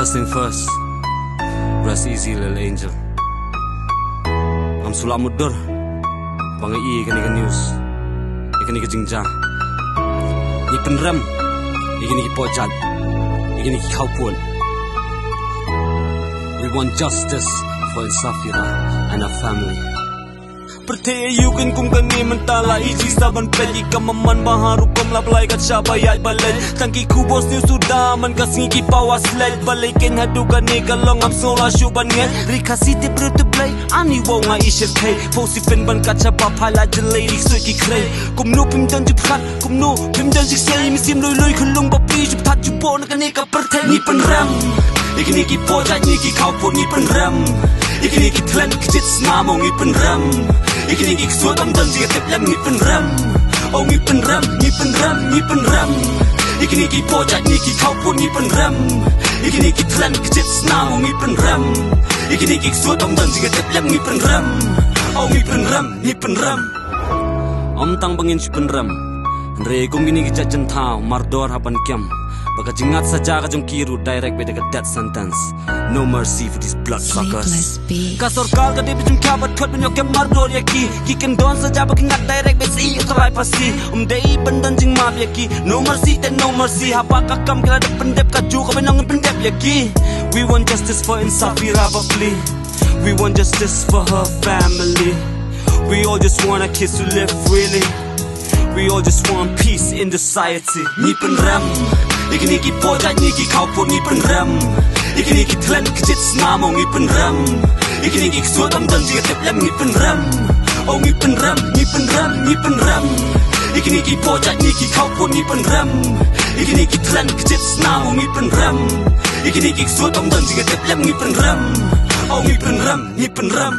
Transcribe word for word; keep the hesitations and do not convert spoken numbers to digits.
First thing first, rest easy, little angel. Ngam shu lah mutdur ba nga ïoh ïa kane ka news, ïa kane ka jingjia. Ngi pynrem ïa kine ki pojait, ïa kine ki khawpud. We want justice for Insafira and her family. Pyrthei ïa u kin kum kane mynta la iji sa ban peit, ïa ka maman ba ha rukom la blai ka cha ba ïaid ba leit. Tang ki khubor sniew suda man ka sngi ki pawa sleit. Balei kin haduh kane ka long ngam sngew la shu ban ngeit. Ri Khasi tip briew tip Blei, ani wow nga i sher khei. Pho si phin ban ka cha ba phai la jyllei ri sui ki khrei. Kumno phim don jingpyrkhat, kumno phim don jingsei. Mynsiem lui lui khunlung ba phi ju pyrkhat ju pon kane ka pyrthei. Ngi pynrem ïa kine ki pojait, ngi ki khawpud ngi pynrem. Ïa kine ki thlen ki jied snam o ngi pynrem. Ïa kine ki ksuid bym don jingtip lem ngi pynrem. O ngi pynrem, ngi pynrem, ngi pynrem. Ïa kine ki pojait, ngi ki khawpud ngi pynrem. Ïa kine ki thlen ki jied snam o ngi pynrem. Ïa kine ki ksuid bym don jingtip lem ngi pynrem. O ngi pynrem, ngi pynrem. Ym tang ba ngin shu pynrem, hynrei kum kine ki jait jingthaw mardor hap ban kem. Ba ka jingngat saja ka jong ki ruh direct beit da ka death sentence. No mercy for these bloodsuckers. Ka sorkar ka dei ba jingkhia bad khot ban ïoh kem mardor ïa ki. Ki kyndon saja ba ki ngat direct beit sa ïoh trai phasi. Ym dei ban don jingmap ïa ki. No mercy te no mercy. Haba ka kam ki la dep pyndep ka ju ka ban ong pyndep ïa ki. We want justice for Insafira Bapli. We want justice for her family. We all just want our kids to live freely. We all just want peace in the society. Ngi pynrem ïa kine ki pojait, ngi ki khawpud ngi pynrem. Ïa kine ki thlen ki jied snam o ngi pynrem. Ïa kine ki ksuid bym don jingtip lem ngi pynrem. O ngi pynrem, ngi pynrem, ngi pynrem. Ïa kine ki pojait, ngi ki khawpud ngi pynrem. Ïa kine ki thlen ki jied snam o ngi pynrem. Ïa kine ki ksuid bym don jingtip lem ngi pynrem. O ngi pynrem, ngi pynrem.